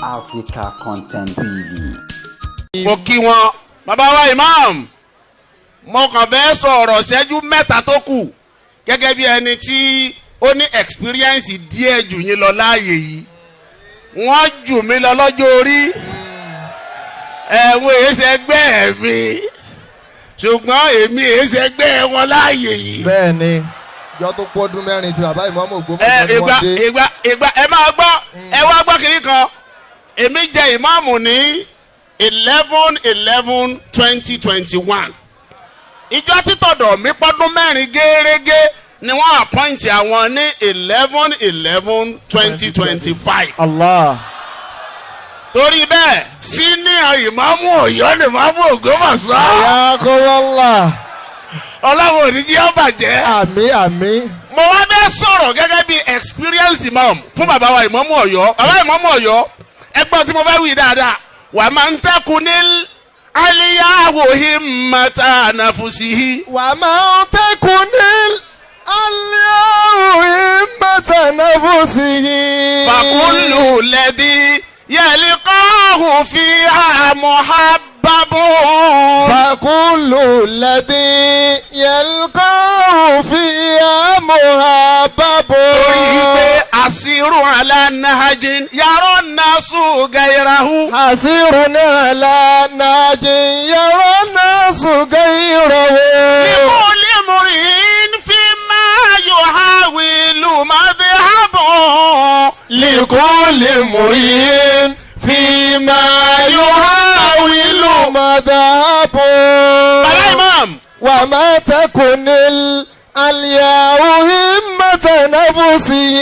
Africa Content TV. Mo kí wọn, bàbá wa imam. Mo kàn fẹ́ sọ̀rọ̀ ṣẹ́jú 3 tó kù gẹ́gẹ́ bí ẹni tí ó ní experience díẹ̀ jù yín lọ láàyè yìí. Wọ́n jù mí lọ lọ́jọ́ orí, ẹ̀wọ̀n èsẹ̀gbẹ́ mi, ṣùgbọ́n èmi èsẹ̀gbẹ́ wọn láàyè yìí. Bẹ́ẹ̀ ni, ìjọ tó pọ́dún 4 tí bàbá ìmọ̀ọ́mọ̀ Ẹ Ògbómọ̀ṣọ́ ni ìgbà wọ́n dé. Ìgbà ẹ máa gbọ́, ẹ wá gbọ́ kiri kan. Èmi jẹ ìmáàmù ní 11/11/2021. Ìjọ títọ̀dọ̀ mi pọ́dún 4 gẹ́rẹ́gẹ́ ni wọ́n appoint àwọn ní 11/11/2025. Allah. Torí bẹ́ẹ̀, senior ìmáàmù Ọ̀yọ́ ni ìmáàmù Ògbómọ̀ṣọ́. Ayakumullah. Ọlọ́run ò ní jí ó bàjẹ́. Àmín, àmín. Mo wá bẹ́ẹ̀ sọ̀rọ̀ gẹ́gẹ́ bí experience imam fún bàbá wa ìmáàmù Ọ̀yọ́. Bàbá ìmáàmù Ọ̀yọ́, ẹgbọ́n tí mo fẹ́ wí dáadáa. Wà máa ń tẹ́kun ní aliyahu himmata nafusihi. Wà á máa ń tẹ́kun ní aliyahu himmata nafusihi. Fakullu lẹ́dí yẹlikọ́hù fi muhabbabun. Fakullu lẹ́dí yẹlikọ́hù fi muhabbabun. Torí pé asiru ala nahajin yàrá nasu gairahu. Àṣírùn ala nahajin yàrá nasu gairahu. لكل امرئ فيما يحاول مذهب. لكل امرئ فيما يحاول مذهب. Bàbá imam. وما تكن العلياء همة نفسه.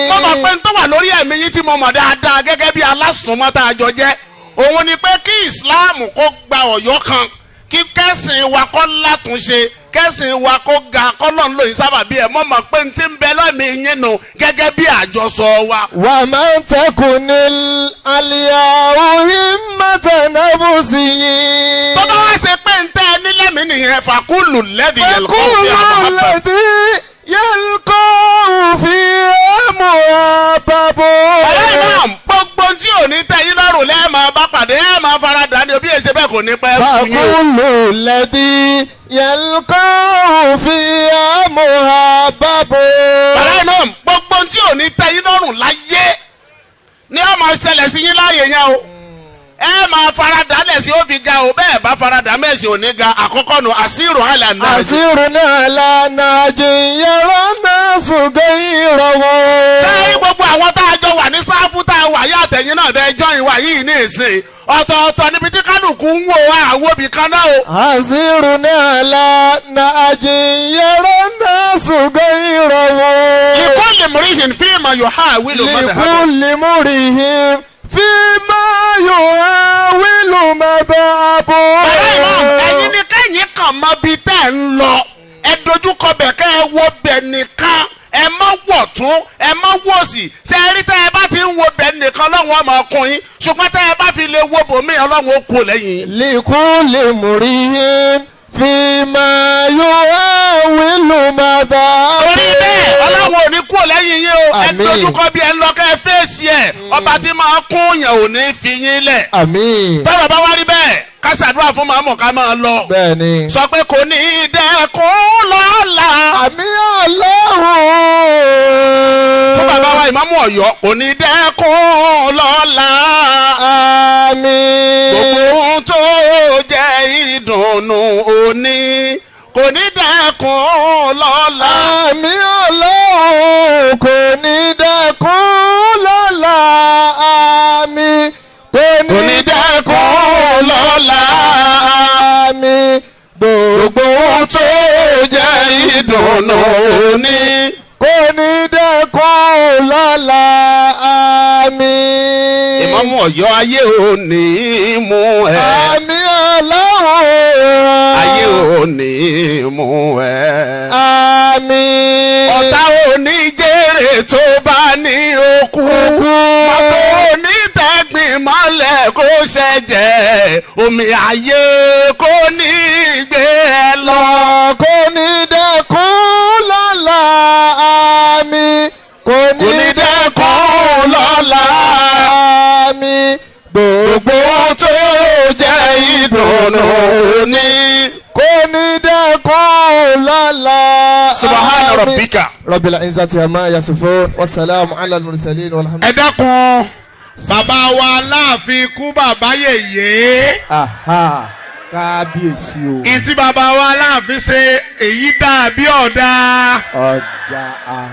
Mo mọ̀ pé n tó wà lórí ẹ̀mí yín tí mo mọ̀ dáadáa gẹ́gẹ́ bí alásùnmọ́ tá a jọ jẹ́ òun ni pé kí Islam kó gba Ọ̀yọ́ kan, kí kẹ́sìn wa kó látúnṣe, kẹ́sìn wa kó ga, kọ́lọ́n lóyún sábà bí ẹ̀. Mọ̀ mọ̀ pé n ti ń bẹ lọ́mìí yín nù gẹ́gẹ́ bí àjọsọ wa. وما تكن العلياء همة نفسه. Tó bá wá ṣe pé ń tẹ́ ẹ nílẹ̀mí nìyẹn, فكل الذي yẹlkọ́ فكل fi àmọ́ الذي يلقاه فيها محبب. Bàbá imam, gbogbo tí ò ní tẹ́ yín lọ́rùn lẹ́ẹ̀ máa bá pàdé, ẹ̀ máa fara dà ní òbí èsè bẹ́ẹ̀, kò ní pẹ́ fún yín o. فكل الذي يلقاه فيها محبب. Bàbá imam, gbogbo tí ò ní tẹ́ yín lọ́rùn láyé ní ó máa ṣẹlẹ̀ sí yín láàyè yẹn o. Ẹ máa fara dà lẹ̀ sí ó fi ga o. Bẹ́ẹ̀ bá fara dà mẹ́sì ò ní ga. Àkọ́kọ́ nu أسير على نهج. أسير على نهج يرى الناس غيره. Sẹ́yìn gbogbo àwọn tá a jọ wà ní sáfù tá a wà yá, àtẹ̀yìn náà dẹ́ ẹjọ́ ìwà yìí ní ìsìn, ọ̀tọ̀ọ̀tọ̀ níbi tí kálukú ń wò àwo bì kan náà o. أسير على نهج يرى الناس غيره. لكل امرئ فيما يحاول مذهب. لكل امرئ فيما يحاول مذهب. Bàbá imam, ẹ̀yin ni kẹ́yìn kàn mọ ibi tẹ́ ń lọ. Ẹ dojúkọ bẹ̀, kẹ́ ẹ wo bẹ̀ nìkan. Ẹ má wọ̀ tún, ẹ má wò sí. Ṣe é rí, tẹ́ ẹ bá ti ń wo bẹ̀ nìkan, Ọlọ́run ọmọ ọkùnrin, ṣùgbọ́n tẹ́ ẹ bá fi lè wo bòmí, Ọlọ́run ó kó lẹ́yìn. لكل امرئ فيما يحاول مذهب. Torí bẹ́ẹ̀, Ọlọ́run ò ní kúrò lẹ́yìn yín o. Ẹ Àmín. dojúkọ bí ẹ ń lọ, kẹ́ ẹ fèsì ẹ̀. Ọba tí máa kún yẹn ò ní fi yín lẹ̀. Àmín. Tọ́rọ̀ bá wá rí bẹ́ẹ̀, ká ṣàdúrà fún màmú, ká máa lọ. Bẹ́ẹ̀ni. Sọ pé kò ní í dẹ́kun lọ́la. Àmín Ọlọ́run. Fún bàbá wa ìmáàmù Ọ̀yọ́, kò ní dẹ́kun lọ́la. Àmín. Gbogbo ohun tó jẹ́ ìdùnnú òní kò ní dẹ́kun lọ́la. Àmín Ọlọ́run, kò ní dẹ́kun lọ́la. Àmín, kò Kò ní ní dẹ́kun lọ́la. Àmín, gbogbo Gbogbo ohun tó jẹ́ ìdùnnú òní kò ní dẹ́kun lọ́la. Àmín. Ìmáàmù Ọ̀yọ́, ayé ò ní mú ẹ. Àmín Ọlọ́run. Ayé ò ní mú ẹ. Àmín. Ọ̀tá ò ní jèrè tó bá ní okú. Mọ́tò onítẹ̀gbìn mọ́lẹ̀ kó ṣẹ̀jẹ̀. Omi ayé kò ní gbé ẹ lọ. Kò ní dẹ́kun lọ́la. Àmín, kò Kò ní ní dẹ́kun lọ́la. rabbika. Rabbil izzati amma yasifun wa salamu ala al-mursalin walhamdulillahi. Ẹ dákun, bàbá wa Aláàfin kú, bàbá yèyé. Aha, kábíyèsí o. Ìtí bàbá wa Aláàfin ṣe èyí dàbí ọ̀dà. Ọjà a.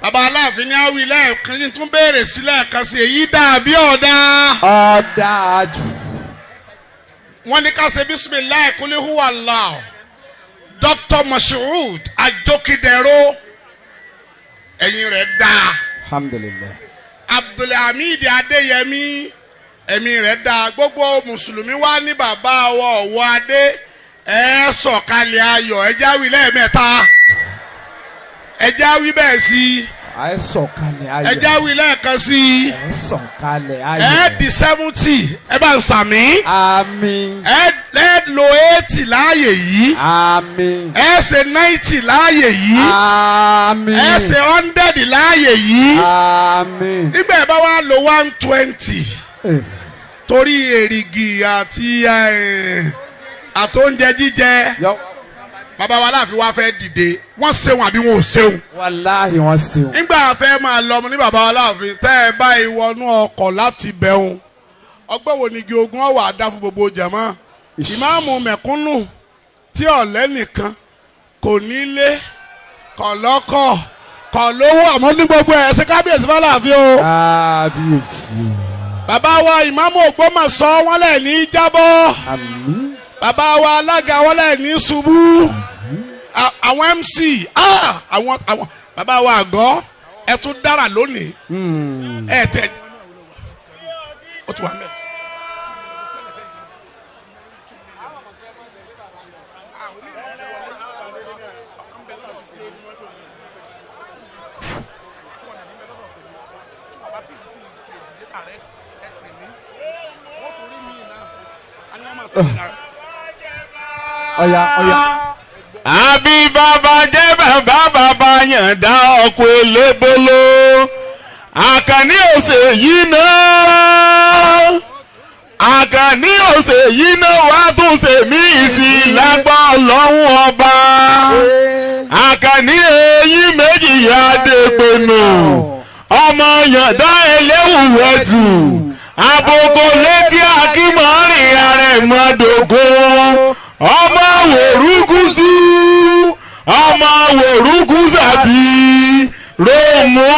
Bàbá Aláàfin ní àwí lẹ́ẹ̀kan yìí, tún béèrè sí lẹ́ẹ̀kan sí, èyí dàbí ọ̀dà. Ọ̀dà jù. Wọ́n ní ká ṣe bisimilayi kúlí huwa Allah. Dr. Mashood Ajokidero, ẹ̀yin rẹ̀ dáa. Alhamdulilayi. Abdulhamid Adéyẹmí, ẹ̀mí rẹ̀ dáa. Gbogbo mùsùlùmí wá ní bàbá wa ọ̀wọ́ adé, ẹ sọ̀kalẹ̀ ayọ̀. Ẹ jáwé lẹ́ẹ̀mẹ́ta, ẹ jáwé bẹ́ẹ̀ sí i. Ẹ sọ̀kalẹ̀ ayọ̀. Ẹ jáwé lẹ́ẹ̀kan sí i. Ẹ sọ̀kalẹ̀ ayọ̀. Ẹ di 70, ẹ bá ń sàmí. Àmín. Ẹ lo 80 láàyè yìí. Àmín. Ẹ ṣe 90 láàyè yìí. Àmín. Ẹ ṣe 100 láàyè yìí. Àmín. Nígbà ẹ bá wá lo 120, torí èrìgì àti àtóúnjẹ jíjẹ, bàbá wa láàfin wa fẹ́ dìde, wọ́n ṣeun àbí wọn ò ṣeun? Wàláhì, wọ́n ṣeun. Nígbà fẹ́ máa lọ ní bàbá wa láàfin, tẹ́ ẹ báyìí wọnú ọkọ̀ láti bẹ̀rùn, ọgbẹ́ wo ni igi ogun ọ̀wà dá fún gbogbo jẹ̀mọ́ ìmáàmù mẹ̀kúnnù tí ọ̀lẹ́ nìkan kò nílé, kò lọ́kọ̀, kò lówó, àmọ́ ní gbogbo ẹ̀ ṣe kábíyèsí fàlàáfíà o. Kábíyèsí o. Bàbá wa ìmáàmù Ògbómọ̀ṣọ́, wọn lẹ̀ ní jábọ́. Àmín. Bàbá wa alága, wọn lẹ̀ ní ṣubú. Àwọn MC, àwọn bàbá wa àgọ́, ẹ tún dára lónìí. Ẹ tẹ ó ti wà mẹ́. Ọ̀yà ọ̀yà. Àbí bàbá jẹ́ bàbá, bàbá yànda ọkọ̀ elébóló, àkànní òsè yìí náà, àkànní òsè yìí náà wàá tún ṣe mí sí lágbá Ọlọ́run ọba. Àkànní eyín méjì adépinnu, ọmọ yànda eléwùwẹ̀tù, àbòkò létí akímọ̀rin arẹ̀mọdògún, ọmọ wòrúgúsù, ọmọ wòrúgúsàbí róòmù,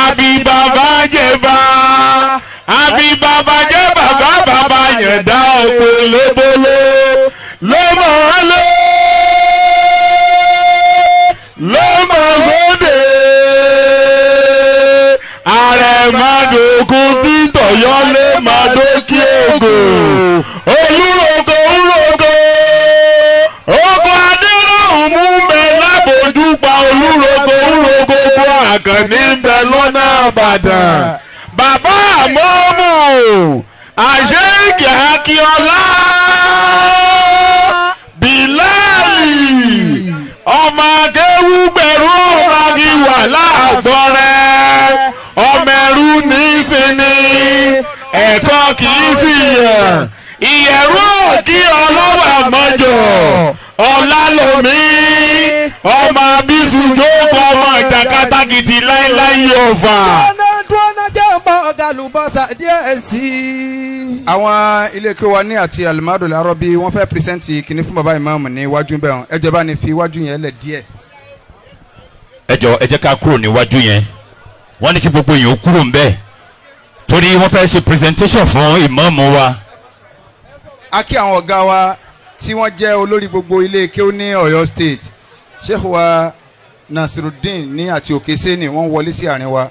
àbí bàbá jẹba, àbí bàbá jẹ bàbá, bàbá yẹ̀dá òpè lébólé ló mọ̀ ọ́ lé ló mọ̀ sóde àrẹ̀mọdògún títọ̀yọ́ lé màdókì ògùn olúrogo ńrogo ogun adéròhùn mú bẹ lábòjúpa olúrogo ńrogo kó àkànní ń bẹ lọ́nà Àbàdàn, bàbá àmọ́mù àṣeyìkì Akíọ́lá Bíláàlì, ọmọ akéwúgbẹ̀rú ọmọagíwà láàgbọ́rẹ́, ọmọ ẹrú ní í sinmi, ẹ̀kọ́ kì í sì yàn ìyẹ̀rú òkì ọlọ́wà mọ́jọ ọ̀làlómi, ọmọ abisu jókòó, ọmọ ìjàkátàkìtì láíláí ọ̀fà. Dúnà jẹ́ ń bọ̀ gàlùbọ́sà díẹ̀ sí i. Àwọn ilé kí wa ní àti Alimadu Larọbí, wọ́n fẹ́ present kìnní fún baba ìmáàmù ní iwájú bẹ́ẹ̀. Ẹ jọ̀ọ́, bá ní fi iwájú yẹn lẹ̀ díẹ̀. Ẹ jọ, ẹ jẹ́ ká kúrò níwájú yẹn. Wọ́n ní kí gbogbo èèyàn ó kúrò ńbẹ̀ torí wọ́n fẹ́ ṣe presentation fún ìmáàmù wa. A kí àwọn ọ̀gá wa tí wọ́n jẹ́ olórí gbogbo ilé kéwú ní Ọ̀yọ́ State, Sheikh wa Nasiruddin ní àti òkè sẹ́ni, wọ́n wọlé sí àárín wa.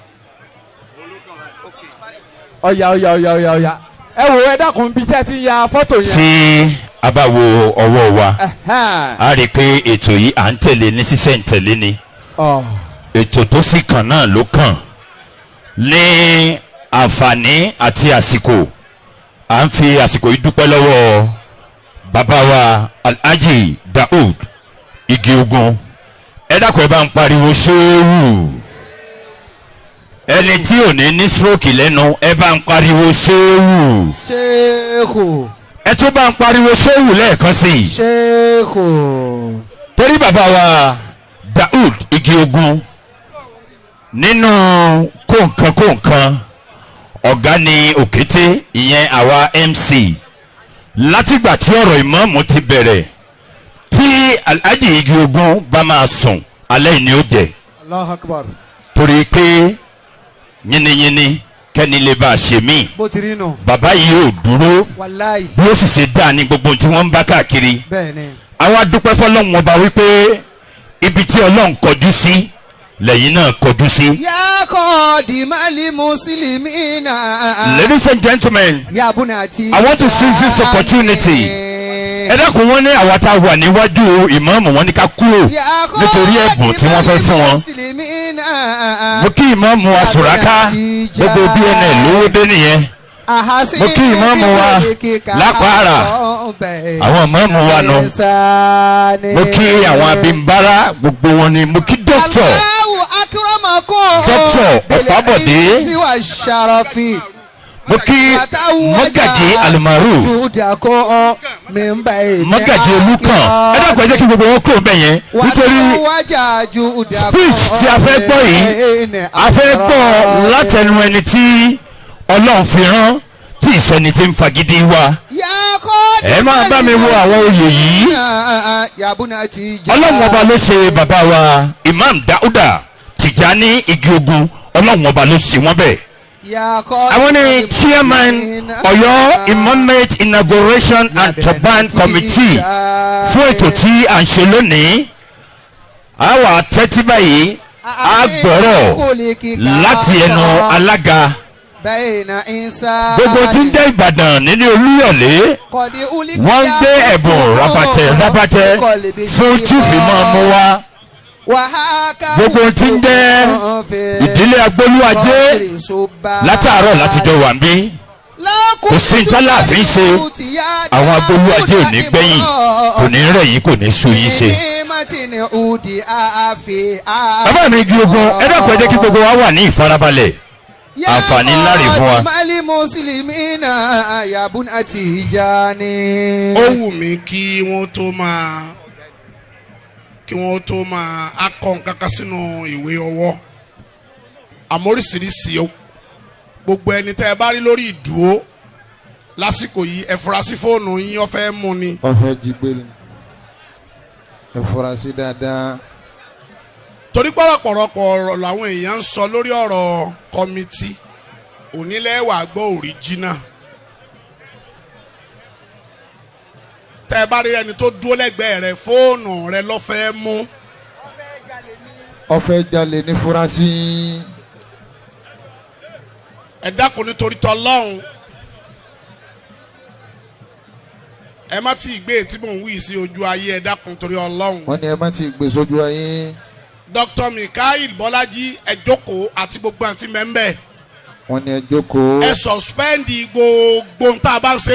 Ọ̀yà ọ̀yà ọ̀yà ọ̀yà ọ̀yà, ẹ wò, ẹ dákun, bíi tẹ́ ti ya fọ́tò yẹn. Tí a bá wo ọwọ́ wa, Ẹ̀hẹ́n. a rí i pé ètò yìí à ń tẹ̀lé ní sísẹ̀ǹtẹ̀lé ni. Ọ̀. Ètò tó sì kàn náà ló kàn ní àǹfààní àti àsìkò. À ń fi àsìkò yìí dúpẹ́ lọ́wọ́ bàbá wa Alhaji Daoud Igi Ogun. Ẹ dákun, ẹ bá ń pariwo ṣéwù. Ẹni tí ò ní ní stroke lẹ́nu, ẹ bá ń pariwo ṣéwù. Ṣéèkù. Ẹ tún bá ń pariwo ṣéwù lẹ́ẹ̀kan sí i. Ṣéèkù. Torí bàbá wa Daoud Igi Ogun nínú kóǹkan ọ̀gá ni òkété, ìyẹn àwa MC. Látìgbà tí ọ̀rọ̀ ìmáàmù ti bẹ̀rẹ̀, tí Alhaji Igi Ogun bá máa sùn alẹ́ ni ó jẹ́. Allahu Akbar. Torí pé yínníyínní kẹ́ni lè bá a ṣe mí. Bó ti rí nù. Bàbá yìí ò dúró. Wàláì. Bí ó sì ṣe dáa ní gbogbo tí wọ́n ń bá káàkiri. Bẹ́ẹ̀ ni. Àwa dúpẹ́ fọlọ́run ọba wípé ibi tí Ọlọ́run kọjú sí lẹ́yìn náà kọjú sí. Ya kọ́ọ̀dì mùsùlùmí. Ladies and gentlemen, Yabuna àti. I want to seize this opportunity. Ẹ dákun, wọ́n ní àwa tá a wà níwájú ìmáàmù, wọn ní ká kúrò nítorí ẹ̀bùn tí wọ́n fẹ́ fún wọn. Mo kí ìmáàmù wa Sùràká, gbogbo BNL lówó dé nìyẹn. Mo kí ìmáàmù wa Lápáàrà, àwọn ìmáàmù wa nù. Mo kí àwọn Abimbara, gbogbo wọn ni mo kí. Dókítọ̀ Allahu akramakum. Dr. Ọ̀pábọ̀dé. Siwa sharafi. Mo kí Mọ́gàjí Alimaru, Mọ́gàjí Olúkàn. Ẹ dákun, ẹ jẹ́ kí gbogbo wọn kúrò bẹ́ẹ̀ yẹn nítorí speech tí a fẹ́ gbọ́ yìí, a fẹ́ gbọ́ látẹnu ẹni tí Ọlọ́run fi rán, tí ìsẹ́ni tí ń fagídí wá. Ẹ máa bá mi wo àwọn oyè yìí. Ọlọ́run ọba ló ṣe bàbá wa Imam Dauda Tijani Igi Ogun, Ọlọ́run ọba ló ṣe wọ́n bẹ́ẹ̀. Àwọn ní chairman Ọ̀yọ́ Imamate Inauguration and Turban Committee fún ètò tí à ń ṣe lónìí. A wà tẹ́tí báyìí, a gbọ́rọ̀ láti ẹnu alága gbogbo tí ń jẹ́ Ìbàdàn nílé Olúyọ̀lé. Wọ́n ń gbé ẹ̀bùn rabatẹ rabatẹ fún chief imam wa, gbogbo tí ń jẹ́ ìdílé Agbólúwàjé látàárọ̀ láti jọ wà ń bí. Kò sí ní tálàfin ṣe, àwọn Agbólúwàjé ò ní gbẹ̀yìn, kò ní rẹ̀ yín, kò ní sú yín ṣe. Bàbá mi Igi Ogun, ẹ dákun, ẹ jẹ́ kí gbogbo wa wà ní ìfarabalẹ̀, àǹfààní ńlá rè fún wa. Mali muslimina yabun atijani. Ó wù mí kí wọ́n tó máa kí wọ́n tó máa akọ nǹkan kan sínú ìwé ọwọ́, àmọ́ oríṣiríṣi gbogbo ẹni tẹ́ ẹ bá rí lórí ìdúró lásìkò yìí, ẹ fura sí fóònù yín, ó fẹ́ mú ni. Wọ́n fẹ́ jí gbé ni, ẹ fura sí dáadáa. Torí pọ̀rọ̀pọ̀rọ̀pọ̀ ọ̀rọ̀ làwọn èèyàn ń sọ lórí ọ̀rọ̀ committee onílẹ̀wà gbọ́ original. Tẹ́ ẹ bá rí ẹni tó dúró lẹ́gbẹ̀ẹ́ rẹ, fóònù rẹ ló fẹ́ mú. Ó fẹ́ jalè ní fura sí. Ẹ dákun, nítorí tọlọ́hún, ẹ má tí ì gbé tí mò ń wí sí ojú ayé, ẹ dákun torí Ọlọ́hun. Wọ́n ní ẹ má tí ì gbé sójú ayé. Dr. Mikael Bọ́lájí, ẹ jókòó àti gbogbo àti mẹ́mbẹ́. Wọ́n ní ẹ jókòó. Ẹ suspend gbogbo ohun tá a bá ń ṣe.